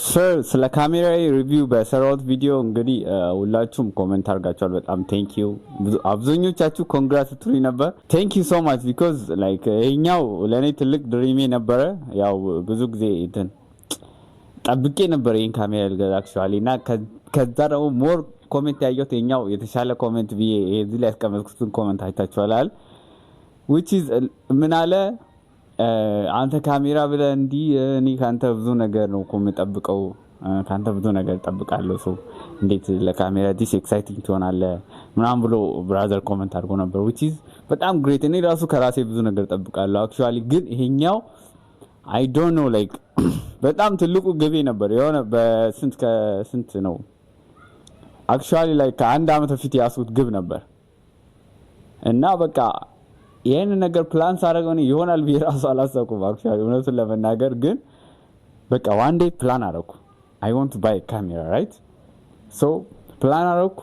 Sir፣ ስለ ካሜራ review በሰራሁት ቪዲዮ እንግዲህ ሁላችሁም comment አድርጋችኋል። በጣም thank you። አብዛኞቻችሁ congrats ስትሉኝ ነበር። Thank you so much because like ይሄኛው ለእኔ ትልቅ dream ኤ ነበረ። ያው ብዙ ጊዜ እንትን ጠብቄ ነበር ይህን ካሜራ ልገዛ actually። እና ከዛ ደግሞ more comment ያየሁት የኛው የተሻለ comment ብዬ እዚህ ላይ ያስቀመጥኩትን comment አይታችኋል። Which is ምን አለ፣ አንተ ካሜራ ብለህ እንዲህ፣ እኔ ከአንተ ብዙ ነገር ነው እኮ የምጠብቀው፣ ከአንተ ብዙ ነገር እጠብቃለሁ። So እንዴት ለካሜራ this exciting ትሆናለህ ምናምን ብሎ brother comment አድርጎ ነበር። Which is በጣም great። እኔ ራሱ ከራሴ ብዙ ነገር እጠብቃለሁ actually። ግን ይሄኛው I don't know, like በጣም ትልቁ ግቤ ነበር። የሆነ በስንት ከስንት ነው actually like ከአንድ አመት በፊት የያዝኩት ግብ ነበር። እና በቃ ይህን ነገር ፕላን ሳደርገው እኔ ይሆናል ብዬ ራሱ አላሰብኩም። Actually እውነቱን ለመናገር ግን በቃ one day plan አደረኩ። I want buy camera, right? So plan አደረኩ፣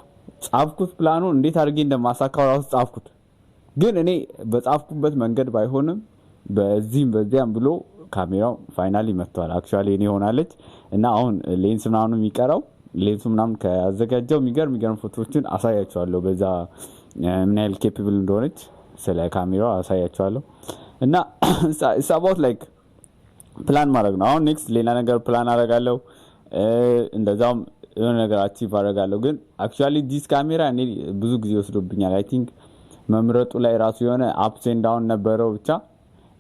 ጻፍኩት። ፕላኑ እንዴት አድርጌ እንደማሳካው ራሱ ጻፍኩት። ግን እኔ በጻፍኩበት መንገድ ባይሆንም በዚህም በዚያም ብሎ ካሜራው finally መጥቷል። Actually እኔ ሆናለች እና አሁን ሌንስ ምናምን የሚቀረው፣ ሌንሱ ምናምን ከአዘጋጀው የሚገርም የሚገርም ፎቶዎችን አሳያቸዋለሁ። በዛ ምን ያህል capable እንደሆነች ስለ ካሜራው አሳያቸዋለሁ። እና it's about like plan ማድረግ ነው። አሁን next ሌላ ነገር ፕላን አደርጋለሁ፣ እንደዛውም የሆነ ነገር achieve አደርጋለሁ። ግን actually this camera እኔ ብዙ ጊዜ ወስዶብኛል። I think መምረጡ ላይ ራሱ የሆነ ups and down ነበረው። ብቻ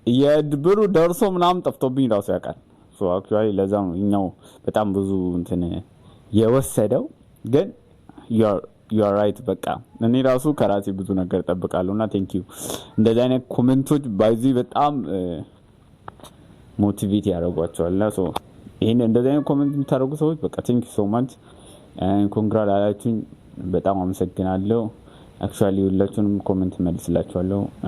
የብሩ ደርሶ ምናምን ጠፍቶብኝ ራሱ ያውቃል። Actually ለዛ ነው እኛው በጣም ብዙ እንትን የወሰደው። ግን you are right። በቃ እኔ ራሱ ከራሴ ብዙ ነገር እጠብቃለሁ እና thank you። እንደዚህ አይነት comment ኦች by the way በጣም motivate ያደርጓቸዋል። እና ይህን እንደዚህ አይነት comment የምታደርጉ ሰዎች በቃ thank you so much። Congra ላላችሁኝ በጣም አመሰግናለሁ። Actually ሁላችሁንም comment መልስላችኋለሁ።